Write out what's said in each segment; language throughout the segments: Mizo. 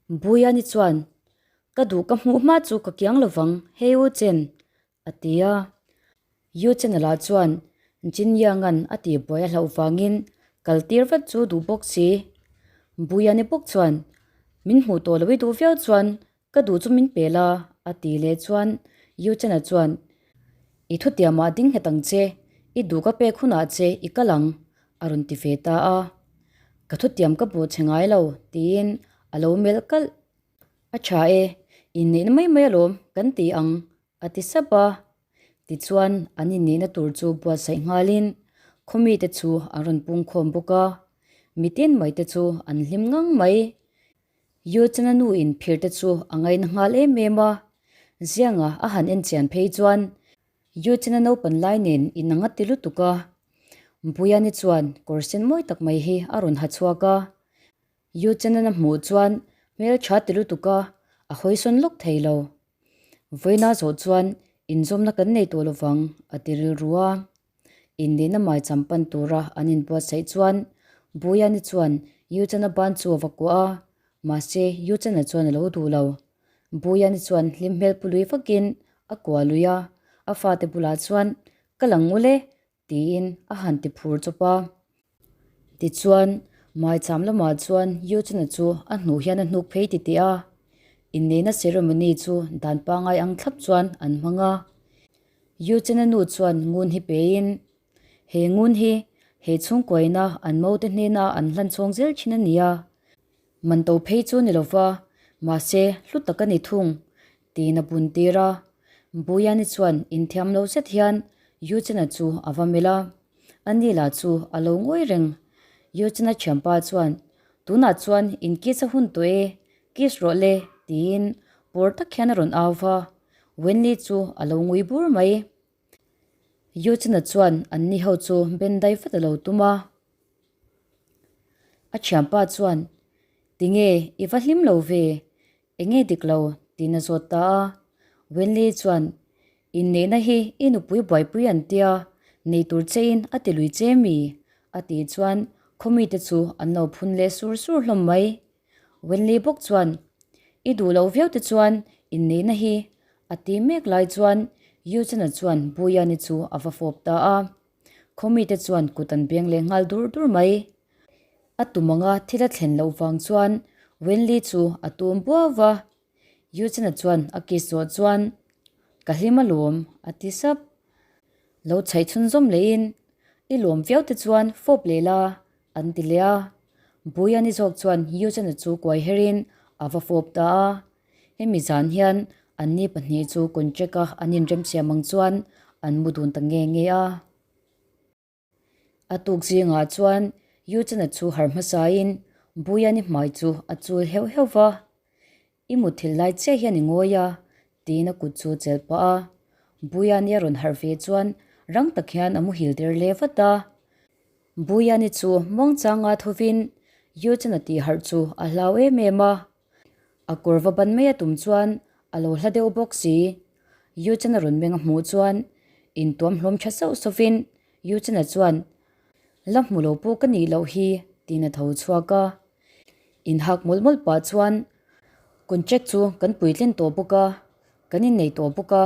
Buiani chuan, Ka duh ka hmuh hma chu ka kiang lovang, hei U Chen, a ti a. Yu Chen-a lah chuan Jin Yang-a'n a tihbuai a hlauh vangin kal tir vat chu duh bawk si. Buiani bawk chuan, Min hmuh tawh lo i duh viau chuan Ka duh chu min pe la, a ti leh chuan Yu Chen-a chuan, I thutiamah ding nghet ang che, i duh ka pek hunah che i kal ang, a rawn ti ve ta a. Ka thutiam ka bawh che ngai lo, tiin a lo melh kalh. A tha e, inneihna mai mai alawm kan ti ang, a ti sap a. Tichuan an inneihna tur chu buatsaih nghalin khawmite chu an rawn pungkhawm bawk a, mitin maite chu an hlim ngang mai. Yuchana nu in phir te chu a ngaina nghal em em a, Zianga a han en chian phei chuan Yuchana naupan lai nen in ang a ti lutuk a. Buyani chuan kawr sen mawi tak mai hi a rawn ha chhuak a, Yuchana hmuh chuan hmeltha ti lutuk a, a hawisawn lawk thei lo. Vawiina zawh chuan inzawmna kan nei tawh lovang a ti rilru a. Inneihna maicham pan tura an inbuatsaih chuan Buyani chuan Yuchana ban chu a va kuah a, mahse Yuchana chuan a lo duh lo. Buyani chuan hlim hmel pu lui vakin a kuah lui a, a fate bulah chuan Ka lang ngul e tiin a han ti phur chawp a. Tichuan, maicham lamah chuan Yuchana chu a hnuh hian a hnuk phei titih a, inneihna ceremony chu dan pangngai ang thlap chuan an hmang a. Yuchana nu chuan ngun hi pein, He ngun hi he chhungkuaina an mote hnena an hlan chhawng zel thin a ni a, man to phei chu ni lova, mahse hlu tak a ni thung, tiin a bun tir a. Buyani chuan inthiam lo zet hian Yuchana chu a va melh a, ani lah chu a lo ngawi reng. Yuchana thianpa chuan, Tunah chuan in kiss a hun tawh e, kiss rawh le, tiin pawr tak hian a rawn au va. Wenli chu a lo ngui bur mai. Yuchana chuan anni ho chu bendai vat a lo tum a. A thianpa chuan, Tinge i va hlim lo ve? Enge dik lo? tiin a zawt ta a. Wenli chuan, Inneihna hi i nupui buaipui an tia, nei tur chein a ti lui che mi? a tih chuan khawmite chu an lo phun leh sur sur hlawm mai. Wenli bawk chuan, I duh loh viau te chuan inneihna hi a ti mek lai chuan Yuchana chuan Buyani chu a va fawp ta a. Khawmite chuan kut an beng leh nghal dur dur mai. A tum anga thil a thlen loh vang chuan Wenli chu a tum buau va. Yuchana chuan a kiss zawh chuan, Ka hlim alawm, a ti sap. Lo chhaih chhunzawm lehin, I lawm viau te chuan fawp leh la, An ti leh a, Buyani zawk chuan Yuchana chu kuai herin a va fawp ta a. Hemi zan hian anni pahnih chu contract-a an inremsiam ang chuan an mu dun ta nge nge a. A tuk zingah chuan Yuchana chu harh hmasain Buyani hmai chu a chul heuh heuh va. I mutthilh lai chiah hian i ngawi a, tiin a kut chu chelh pah a. Buyani a rawn harh ve chuan rang tak hian a muhil der leh vat a. Buyani chu muangchanga thovin Yuchana tih harh chu a hlau em em a. A kawr va ban mai a tum chuan a lo hla deuh bawk si. Yuchana rawn meng a hmuh chuan intuam hlawm tha sauh sauvin Yuchana chuan, La hmu lo pawh ka nih loh hi, tiin a tho chhuak a. Inhak mawlh mawlh pah chuan contract chu kan puitlin tawh bawk a, kan innei tawh bawk a,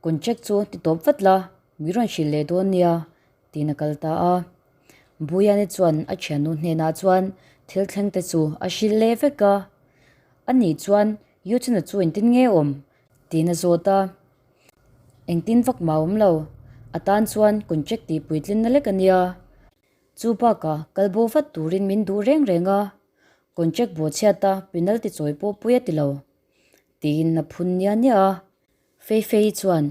contract chu ti tawp vat la, mi rawn hrilh leh dawn nia, tiin a kal ta a. Buyani chuan a thiannu hnenah chuan thil thleng te chu a hrilh leh vek a. Ani chuan Yuchana chu engtin nge awm? tiin a zawt a. Engtin vak mah awm lo, a tan chuan contract tih puitlinna lek a nia. Chu bakah kal bo vat turin min duh reng reng a, contract bawhchhiata penalty chawi pawh pui a ti lo, tiin a phun nia nia a. Fei Fei chuan,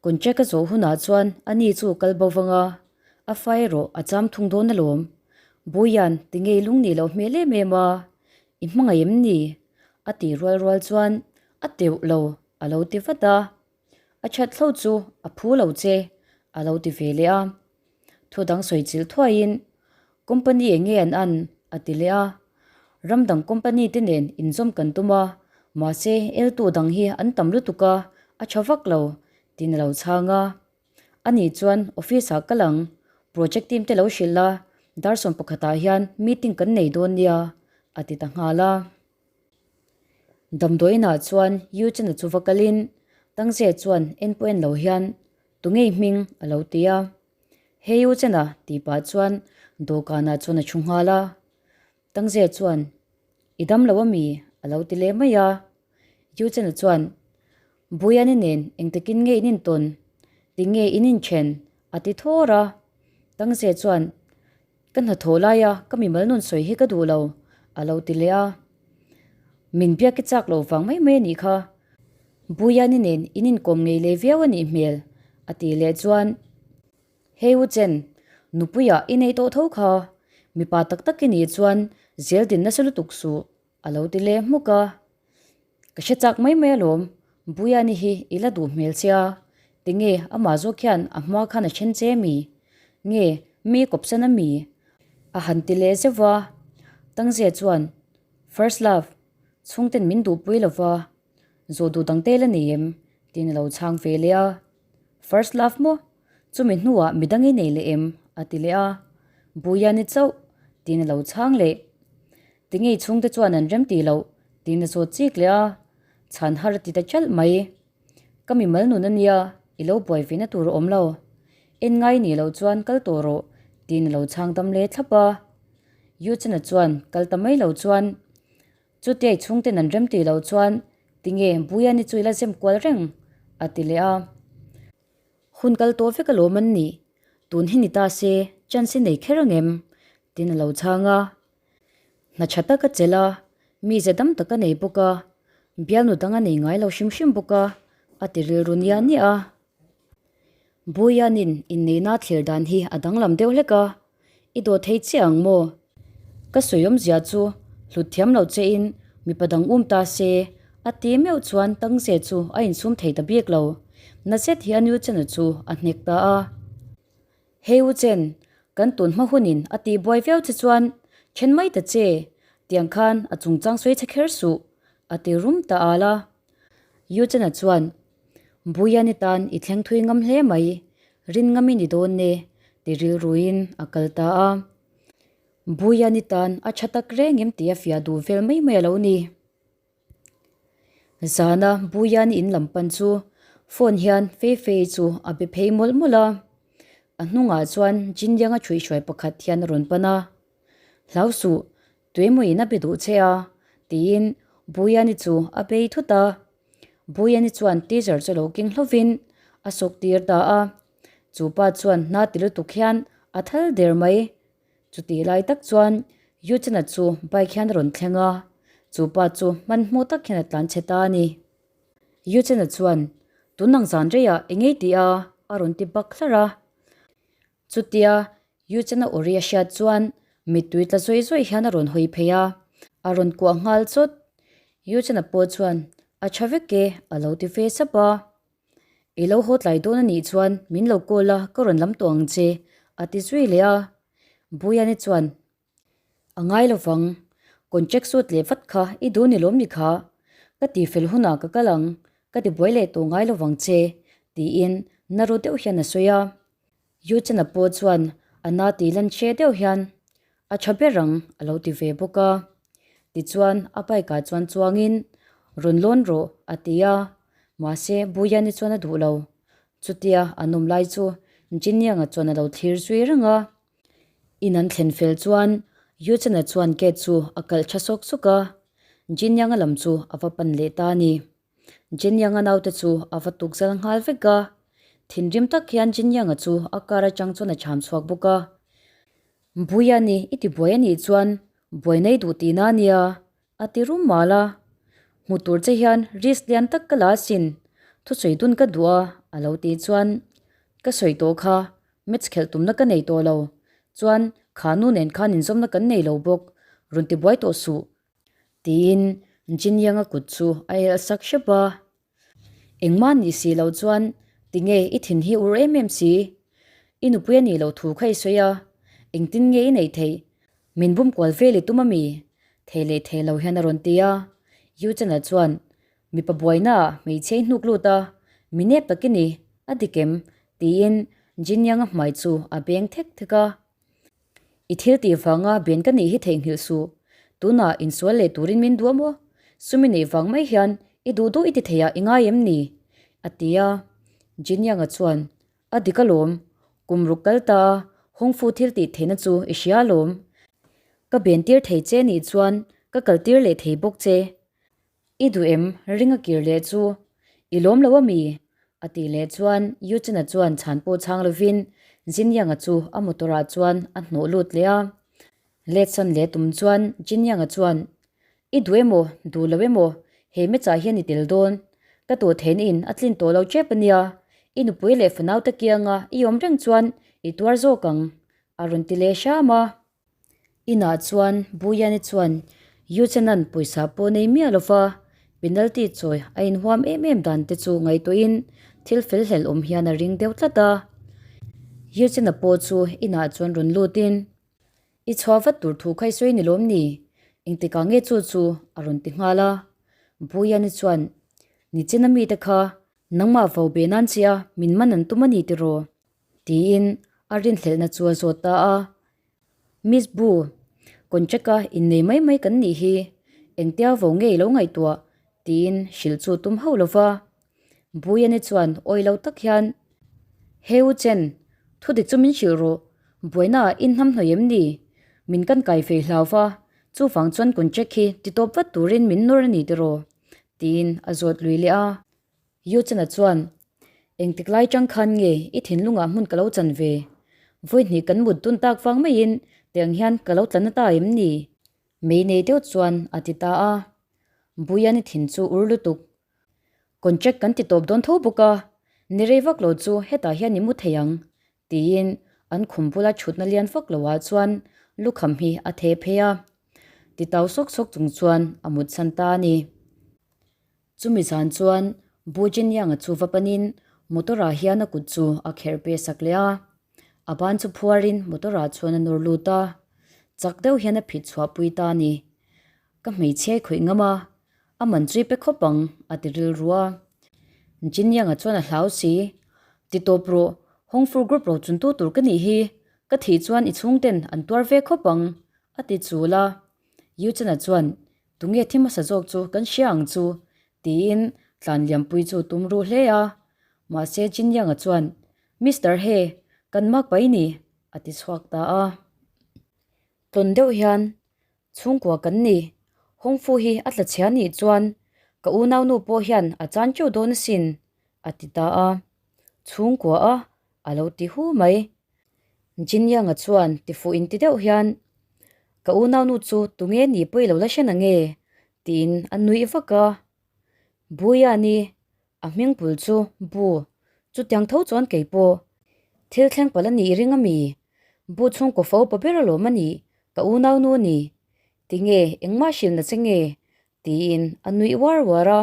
Contract a zawh hunah chuan ani chu kal bo vang a, a fa erawh a cham thung dawn alawm. Buian, tinge i lung nih loh hmel em em a, i hmangaih em ni? a tih rual rual chuan a teuh lo a lo ti vat a. A that thlo chu a phu lo che, a lo ti ve leh a. Thu dang sawi chilh thuaiin, Company eng nge an an? a ti leh a. Ram dang company te nen inzawm kan tum a, mahse eltu dang hi an tam lutuk a, a tha vak lo, tiin a lo chhang a. Ani chuan office ah kal ang, project team te lo hrilh la, dar sawm pakhatah hian meeting kan nei dawn nia, a ti ta nghal a. Damdawiinah chuan Yu Chen-a chu va kalin Tang Ze chuan en pawh en lo hian Tu ngei hming a lo ti a. He Yu Chen-a tih pah chuan dawhkanah chuan a thu nghal a. Tang Ze chuan I dam lo a mi? a lo ti leh mai a. Yu Chen-a chuan Buiani nen engtakin nge in intawn? Tinge in inthen? a ti thawr a. Tang Ze chuan Ka hnathawh laia ka mimal nun sawi hi ka duh lo, a lo ti leh a. Min biak i chak loh vang mai mai a nih kha. Buiani nen in inkawm ngei leh viau a nih hmel, a tih leh chuan, Hei U Chen, nupuiah i nei tawh tho kha, mipa tak tak i nih chuan zel din nasa lutuk suh, A lo ti leh hmuk a, Ka hre chak mai mai alawm, Buiani hi i la duh hmel che a, tinge amah zawk hian a hma khan a then che mi? Nge mi kawpsan a mi? A han ti leh zeuh va, Tangzia chuan, First love, chhungten min duhpui lo va, zawh duh dang te la nei em? Tiin a lo chhang ve leh a, First love maw? Chumi hnuah midang i nei leh em? A ti leh a, Buiani chauh, tiin a lo chhang leh. Ti ngei chhungte chuan an rem tih loh tiin a zawt chik leh a, chhan har a ti ta ṭalh mai. Ka mimal nun a nia, i lo buai ve na tur a awm lo. En ngai nih loh chuan kal tawh rawh tiin a lo chhang dam leh thlap a. Yuchana chuan kal ta mai lo chuan, Chutia i chhungten an rem tih loh chuan tinge Buiani chu i la zem kual reng? a ti leh a. Hun kal tawh vek alawm an nih, tun hi ni ta se chance i nei kher angem? tiin a lo chhang a. Hna tha tak a chelh a, mi ze dam tak a nei bawk a, bialnu dang a nei ngai lo hrim hrim bawk a, a ti rilru nia nia a. Buianin inneihna thlir dan hi a danglam deuh hlek a, i dawt thei chiah ang maw? Ka sawi awmzia chu hlut thiam lo chein mipa dang um ta se, a ti meuh chuan Tangze chu a insum thei ta bik lo. Na zet hi a nu chena chu a hnek ta a. Hei u Chen, kan tun hma hunin a tih buai viau che chuan then mai ta che, tiang khan a chungchang sawi che kher suh, a ti rum ta al a. Yu Chena chuan, Buiani tan i thleng thui ngam hle mai, rin ngam i ni dawn e, ti rilruin a kal ta a. Buiani tan a tha tak reng em tih a fiah duh vel mai mai a lo ni. Zana Buiani in lam pan chu phone hian Feifei chu a be phei mawlh mawlh a, a hnungah chuan Jinlianga ṭhuihhruai pakhat hian a rawn pan a, Hlau suh, tuemawiin a be duh che a, tiin Buiani chu a bei thut a. Buiani chuan teaser chu lo keng hlovin a sawk tir ta a, chu pa chuan hna ti lutuk hian a thal der mai. Chutih lai tak chuan Yuchana chu bike hian a rawn thleng a, chu pa chu hmanhmawh tak hian a tlan chhe ta a ni. Yuchana chuan, Tun ang zan reiah eng ei tih a? a rawn ti bak hlar a. Chutia Yuchana aw ri a hriat chuan mittui tla zawih zawih hian a rawn hawi phei a, a rawn kuah nghal chawt. Yuchana pawh chuan, A tha vek e, a lo ti ve sap a. I lo haw tlai dawn a nih chuan min lo call a, ka rawn lam tawh ang che, a ti zui leh a. Buiani chuan, A ngai lo vang, contract suit leh vat kha i duh ni lawm ni kha, ka ti fel hunah ka kal ang, ka ti buai leh tawh ngai lo vang che, tiin na ru deuh hian a sawi a. Yuchana pawh chuan a na tih lan hre deuh hian a tha ber ang a lo ti ve bawk a. Tichuan a bike ah chuan chuangin rawn lawn rawh a ti a, mahse Buyani chuan a duh lo. Chutia an awm lai chu Jinianga chuan a lo thlir zui reng a. In an thlen fel chuan Yuchana chuan gate chu a kalh tha sawk sawk a, Jinianga lam chu a va pan leh ta a ni. Jinyanga naute chu a va tuk zal nghal vek a, thinrim tak hian Jinyanga chu a car atang chuan a cham chhuak bawk a. Buiani i ti buai anih chuan buai nei duh tihna a nia, a ti rum mal a. Hmu tur che hian risk lian tak ka la asin, thusawi dun ka duh a, a lo tih chuan ka sawi tawh kha, match khelh tumna ka nei tawh lo, chuan kha nu nen khan inzawmna kan nei lo bawk, rawn ti buai tawh suh, Tiin Jin Yang-a kut chu a elh sak hrep a. Engmah nih si loh chuan tinge i thin hi ur em em si? I nupui a nih loh thu kha i sawi a, engtin nge i neih theih? Min bum kual vel i tum a mi? Thei leh thei lo hian a rawn ti a. Yu Chen-a chuan, Mipa buaina ah hmeichhia i hnuk lut a, mi nep tak i ni, a dik em? tiin Jin Yang-a hmai chu a beng thek thek a. I thil tih vanga ben ka nih hi theihnghilh suh. Tunah insual leh turin min duh a maw? Sum i neih vang mai hian i duh duh i ti thei ah i ngai em ni? a ti a. Jin Yang-a chuan, A dik alawm, kum ruk kal ta a, Hongfu thil tih theihna chu i hria alawm. Ka ben tir thei che nih chuan ka kal tir leh thei bawk che. I duh em? Ring a kir leh chu i lawm lo ami? A tih leh chuan Yu Chen-a chuan chhan pawh chhang lovin Jin Yang-a chu a motor ah chuan a hnawh lut leh a. Let san leh tum chuan Jin Yang-a chuan, I duh emaw, duh lo emaw, he match-ah hian i tel dawn. Ka tuah theihna in a tlin tawh lo tep ania. I nupui leh fanaute kianga i awm reng chuan i tuar zawk ang, a rawn ti leh hram a. Inah chuan Buyani chuan Yuchenan pawisa pawh nei miah lova penalty chawi a inhuam em em dan te chu ngaihtuahin thil fel hlel awm hian a ring deuh tlat a. Yuchena pawh chu inah chuan rawn lutin, I chhuah vat tur thu kha i sawi ni lawm ni? Engtikah nge chu chu a rawn ti nghal a. Buyani chuan, Nichina mite kha nangmah vo be nan che a, min man an tum a ni tiraw? Tiin a rinhlelhna chu a zawt ta a. Miss Bu, contract a innei mai mai kan nih hi, engtia vo nge i lo ngaihtuah? tiin hrilh chu tum hauh lo va. Buyani chuan awi lo tak hian, He u Chen, thu dik chu min hrilh rawh, buaina ah in hnam hnawih em ni? Min kan kai fei hlau va, chuvang chuan contract hi ti tawp vat turin min nawr a ni tiraw? tiin a zawt lui leh a. Yuchana chuan, Engtik lai chang khan nge i thinlungah hmun ka lo chan ve? Vawi hnih kan mut dun tak vang maiin tiang hian ka lo tla na ta em ni? Mei nei deuh chuan a ti ta a. Buiani thin chu ur lutuk. Contract kan ti tawp dawn tho bawk a, ni rei vak lo chu hetah hian i mu thei ang, tiin an khum bula thutna lian vak loah chuan lukham hi a theh phei a. Ti tau sawk sawk chung chuan a mut chhan ta a ni. Chumi zan chuan Bu Jinyang-a chu va panin motor-ah hian a kut chu a kherh pe sak leh a. A ban chu phuarin motor-ah chuan a nawr lut a, chak deuh hian a phit chhuah pui ta a ni. Ka hmeichhiai khawih ngam a, a man chui pe khawp ang, a ti rilru a. Jinyang-a chuan a hlau si, Ti tawp rawh, Hongfur Group ro chuntu tur ka nih hi, ka thih chuan i chhungten an tuar ve khawp ang, a ti chul a. Yuchana chuan, Tunge thi hmasa zawk chu kan hria ang chu? tiin tlan liampui chu tum ruh hle a. Mahse Jinyang-a chuan, Mister He, kan mak pai ni, a ti chhuak ta a. Tlawn deuh hian, Chhungkua kan ni, Hongfu hi a tla chhia nih chuan ka unaunu pawh hian a chan teuh dawn asin, a ti ta a. Chhungkua a, a lo ti hu mai. Jinyang-a chuan tifuh inti deuh hian, Ka unaunu chu tunge ni pawh i lo la hre na nge? tiin a nuih vak a. Buiani, a hming pul chu Bu, chutiang tho chuan kei pawh thil thleng palh a nih ring a mi? Bu chhungkaw fo pa ber alawm a nih, ka unaunu a ni. Tinge engmah hrilhna che nge? tiin a nuih uar uar a.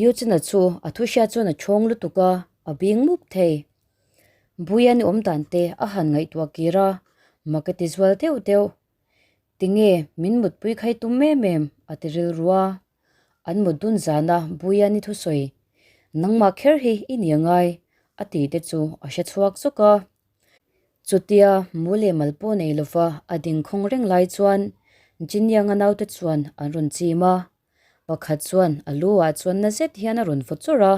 Yuchina chu a thu hriat chuan a chhawng lutuk a, a bing mup thei. Buiani awm dan te a han ngaihtuah kir a, mak a ti zual deuh deuh. Tinge min mutpui khai tum em em? a ti rilru a. An mut dun zana Buiani thusawi, Nangmah kher hi i ni angai, a ti te chu a hre chhuak zawk a. Chutia mu leh mal pawh nei lova a ding khawng reng lai chuan Jinyang-a naute chuan an rawn chim a, pakhat chuan a lu ah chuan na zet hian a rawn vaw chawrh a,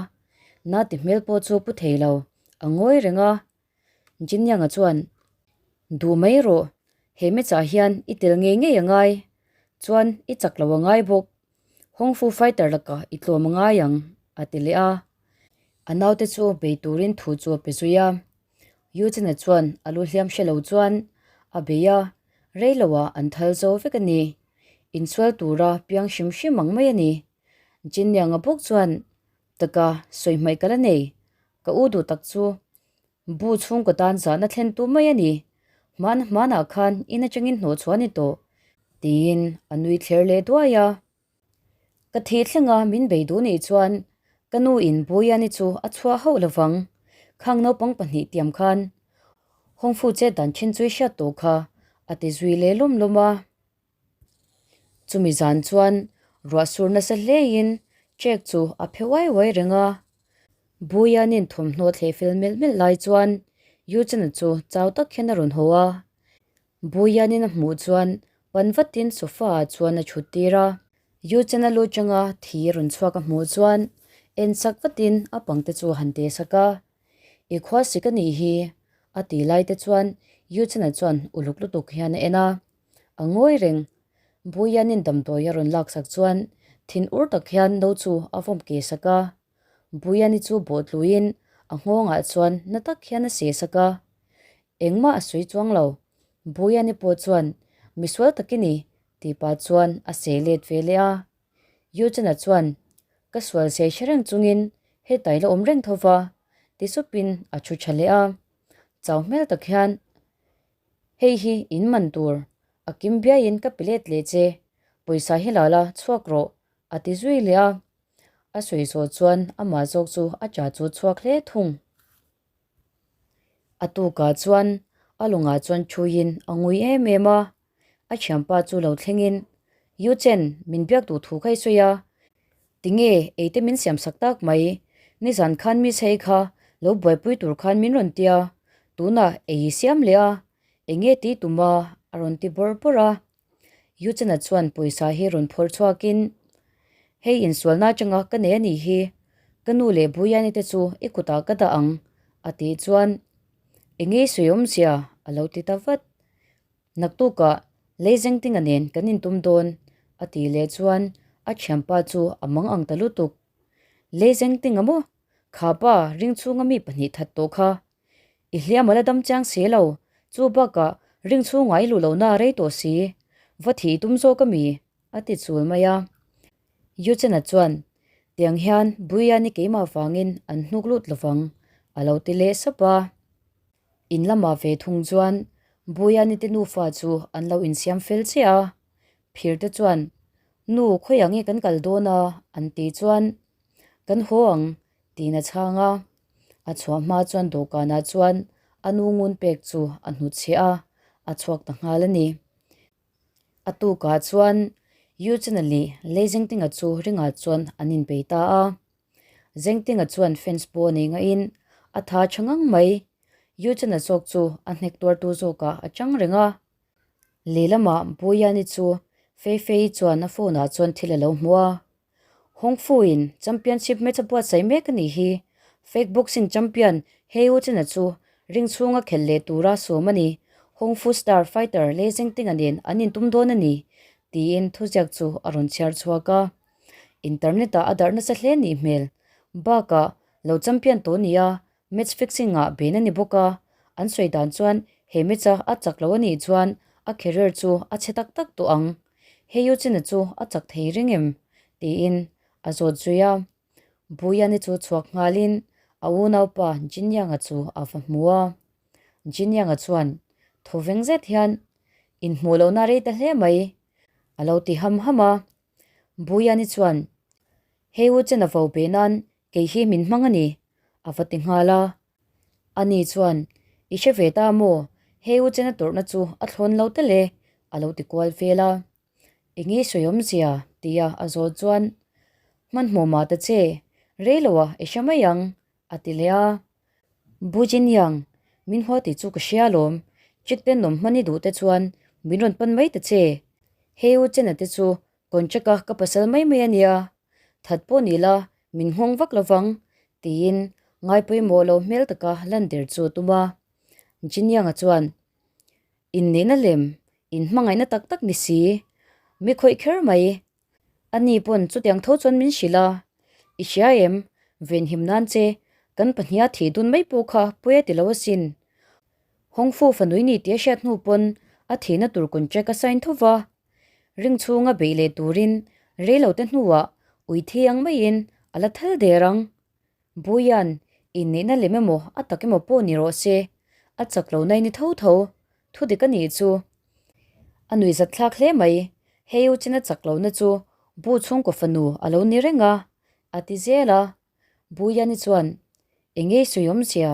na ti hmel pawh chu pu thei lo, a ngawi reng a. Jinyang-a chuan, Duh mai rawh, he match ah hian i tel ngei ngei a ngai, chuan i chak lo a ngai bawk, Hongfu fighter lakah i tlawm a ngai ang, a ti leh a. A naute chu bei turin thu chu a pe zui a. Eugene-a chuan a lu hliam hre lo chuan a bei a, rei loah an thal zo vek a ni. Insual tura piang hrim hrim ang mai a ni. Jinnianga bawk chuan, Taka, sawi hmaih ka la nei. Ka u duh tak chu Bu chhungkaw tan zahna thlen tu mai a ni. Hmana hmanah khan in atangin hnawh chhuah a ni tawh, tiin a nui thler leh duai a. Ka thih thlenga min bei duh nih chuan ka nu in Buiani chu a chhuah hauh lovang. Khang naupang pahnih tiam khan Hongfu chet dan thin chu i hriat tawh kha, a ti zui leh lawm lawm a. Chumi zan chuan ruah sur nasa hleiin trek chu a phe uai uai reng a. Buianin thawmhnaw thleh fel melh melh lai chuan Yuchana chu chau tak hian a rawn haw a. Buianin a hmuh chuan pan vatin sofa ah chuan a thut tir a. Yu Chen-a lu changa thi rawn chhuak a hmuh chuan en sak vatin a pangte chu a han te sak a. I khua sik a nih hi, a ti lai te chuan Yu Chen-a chuan uluk lutuk hian a en a. A ngawi reng. Buianin damdawi a rawn lak sak chuan thin ur tak hian no chu a vawm ke sak a. Buiani chu bawhtluin a nghawngah chuan na tak hian a seh sak a. Engmah a sawi chuang lo. Buiani pawh chuan, Misual tak i ni, tih pah chuan a seh let ve leh a. Yuchana chuan, Ka sual sei hre reng chungin hetai la awm reng tho va, ti supin a thu tha leh a. Chau hmel tak hian, Hei hi in man tur, a kim biaiin ka pe let leh che, pawisa hi la la chhuak rawh, a ti zui leh a. A sawi zawh chuan amah zawk chu a cha chu chhuak hle thung. A tukah chuan a lungah chuan thuiin a ngui em em a, a thianpa chu lo thlengin, Yu Chen, min biak duh thu kha i sawi a, tinge eite min siam sak tak mai, nizan khan miss hei kha lo buaipui tur khan min rawn tia, tunah ei i siam leh a, enge tih tum a? a rawn ti bawrh bawrh a. Yuchana chuan pawisa hi rawn phawrh chhuakin, Hei insualna atanga ka nei a nih hi, ka nu leh Buyani te chu i kutah ka dah ang, a tih chuan, Eng ei sawi awmzia? a lo ti ta vat. Naktukah Leizengtinga nen kan intum dawn, a tih leh chuan a thianpa chu a mang ang ta lutuk. Leizengtinga maw? Kha pa ring chhunga mi pahnih that tawh kha. I hliam a la dam chiang si lo, chu bakah ring chhungah i luh lohna a rei tawh si, va thih i tum zawk a mi? a ti chul mai a. Yuchena chuan, Tiang hian Buiani keimah vangin an hnuk lut lovang, a lo ti leh sap a. In lamah ve thung chuan Buiani te nufa chu an lo insiam fel chiah a, phir te chuan, Nu, khawiah nge kan kal dawn a? an tih chuan, Kan haw ang, Tiin a chhang a, a chhuah hma chuan dawhkanah chuan a nu ngun pek chu a hnutchhiah a, a chhuak ta nghal a ni. A tukah chuan Yuchena leh Lei Zengtinga chu ringah chuan an inbei ta a. Zengtinga chuan fence pawh a nei ngaihin a tha tha ngang mai. Yuchena zawk chu a hnek tuartu zawkah a chang reng a. Lehlamah Buiani chu Feifei chuan a phone ah chuan thil a lo hmu a. Hong Fu-in championship match a buatsaih mek a nih hi. Fake boxing champion He Yu Chen-a chu ring chhunga khelh leh tura sawm a ni. Hong Fu star fighter Lei Zhengting-a nen an intum dawn a ni, tiin thuziak chu a rawn chhiar chhuak a. Internet-ah a darh nasa hle nih hmel. Bakah, lo champion tawh nia match fixing-ah ben a ni bawk a. An sawi dan chuan he match-a a chak lo a nih chuan a career chu a chhe tak tak tawh ang. Hei U China chu a chak thei reng em? tiin a zawt zui a. Buyani chu chhuak nghalin a unaupa Jinyanga chu a va hmu a. Jinyanga chuan thaw veng zet hian, Inhmuh lohna rei ta hle mai, a lo ti ham ham a. Buyani chuan, Hei U China vo be nan kei hi min hmang a ni, a va ti nghal a. Ani chuan, I hre ve ta maw? Hei u Chena tawrhna chu a thlawn lo tel e, a lo ti kual vel a. Eng nge sawi awmzia? tia a zawt chuan, Hmanhmawh mah ta che, rei lo a, i hre mai ang, a ti leh a. Bu Jinyang, min haw tih chu ka hria alawm, Chik ten awm hman i duh te chuan min rawn pan mai ta che. Hei u Chena te chu Contract a ka pasal mai mai a nia, that pawh ni la min nghawng vak lovang tiin ngai pawimawh lo hmel taka lan der chu a tum a. Jinianga chuan, Inneihna lem, inhmangaihna tak tak ni si, mi khawih kher mai. Ani pawn chutiang tho chuan min hrilh a, I hria em, venhim nan che kan pahniha thih dun mai pawh kha pawi a ti lo asin. Hawngfu fanui ni tih a hriat hnu pawn a thihna tur contract a sign tho va. Ring chhunga beih leh turin reilote hnuah ui thiang maiin a la thal der ang. Buian, inneihna lem emaw a tak emaw pawh ni rawh se, a chak lo nai ni tho tho, thu dik a nih chu. A nuihzat thlak hle mai, hei u china chak lohna chu bu chhungkaw fanu a lo ni reng a, a ti zel a. Buiani chuan, Eng nge i sawi awmzia?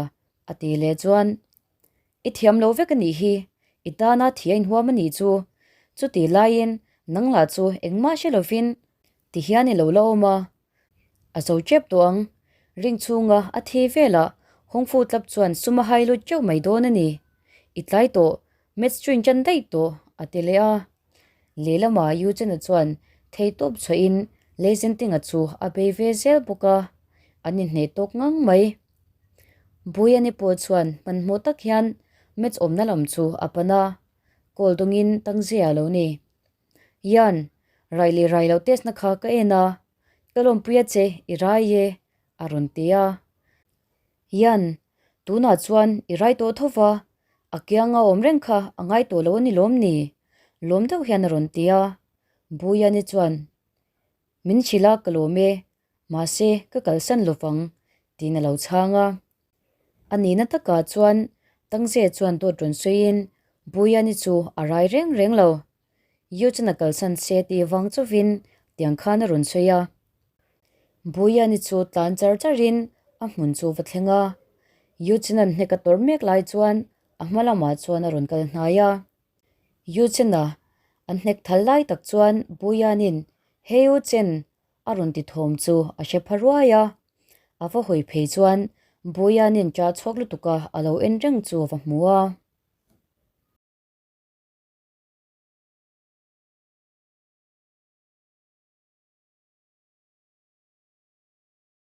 a ti leh chuan, I thiam lo vek a nih hi, i tana thi a inhuam a nih chu. Chutih laiin nang lah chu engmah hre lovin ti hian i lo la awm a. A zo tep tawh ang. Ring chhunga a thi velah Hongfu tlap chuan sum a hai lut teuh mai dawn a ni. I tlai tawh, match chu in tan daih tawh, a ti leh a. Lehlamah Yu Chena chuan Theihtawp chhuahin Leizentinga chu a bei ve zel bawk a, an inhneh tawk ngang mai. Buyani pawh chuan hmanhmawh tak hian match awmna lam chu a pan a, call dawngin Tangzia a lo ni. Yan, rai leh rai loh test na kha ka en a, ka lawmpui a che, i rai e, a rawn ti a. Yan, tunah chuan i rai tawh tho va, a kianga awm reng kha a ngai tawh lo a ni lawm ni? Lawm deuh hian a rawn ti a. Buyani chuan, Min hrilh a ka lawm e, mahse ka kalsan lovang, tiin a lo chhang a. A nihna takah chuan Tangze chuan dawt rawn sawiin Buyani chu a rai reng reng lo. Yu chuan a kalsan se tih vang chauhin tiang khan a rawn sawi a. Buyani chu tlan char charin a hmun chu va thleng a. Yu chuan an hnek a tawrh mek lai chuan a hma lamah chuan a rawn kal hnai a. Yu chena an hnek thal lai tak chuan Buyanin Hey U Chen a rawn ti thawm chu a hre pha ruai a. A va hawi phei chuan Buyanin ṭah chhuak lutuk a a lo en reng chu a va hmu a.